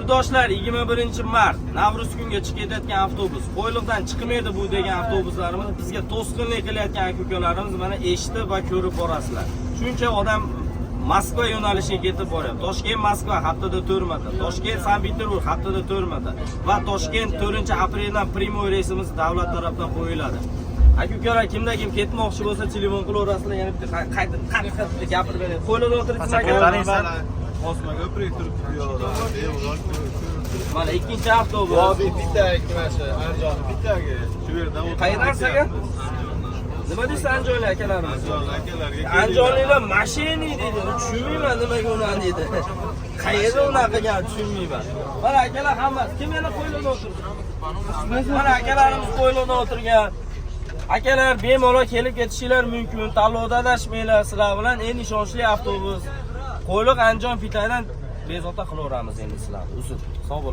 Yurtdoshlar, 21-mart Navruz kunga chiqib ketayotgan avtobus, Qo'yliqdan chiqmaydi bu degan avtobuslarimiz bizga to'sqinlik qilayotgan aka-ukalarimiz mana eshitib va ko'rib borasizlar. Shuncha odam Moskva yo'nalishiga ketib boryapti. Toshkent Moskva haftada 4 marta, Toshkent Sankt Peterburg haftada 4 marta va Toshkent 4-apreldan прямой reysimiz davlat tarafdan qo'yiladi. Aka-ukalar, kimda kim ketmoqchi bo'lsa, telefon qilaverasizlar, yana bitta qaytib qattiq bitta gapirib beray. Qo'yliqda o'tiribsiz, aka. Osma ko'prik turibdi bu yoqda. Bemalol ko'rib. Mana ikkinchi avtobus. Vodiy Pitak, mana shu Andijon Pitagi. Shu yerdan o'tib. Qayerdan aka? Nima deysiz andijonlik akalarimiz? Andijon akalarga. Andijonliklar "mashina" deydi. Tushunmayman, nimaga unaqa deydi. Qayerda unaqa qilgan, tushunmayman. Mana akalar hammasi. Kim yana Qo'yliqda o'tirdi? Mana akalarimiz Qo'yliqda o'tirgan. Akalar, bemalol kelib ketishinglar mumkin. Tanlovda adashmanglar, sizlar bilan eng ishonchli avtobus. Qo'yliq, Andijon, Pitaydan bezovta qilaveramiz endi sizlarni. Uzr. Sog' bo'ling.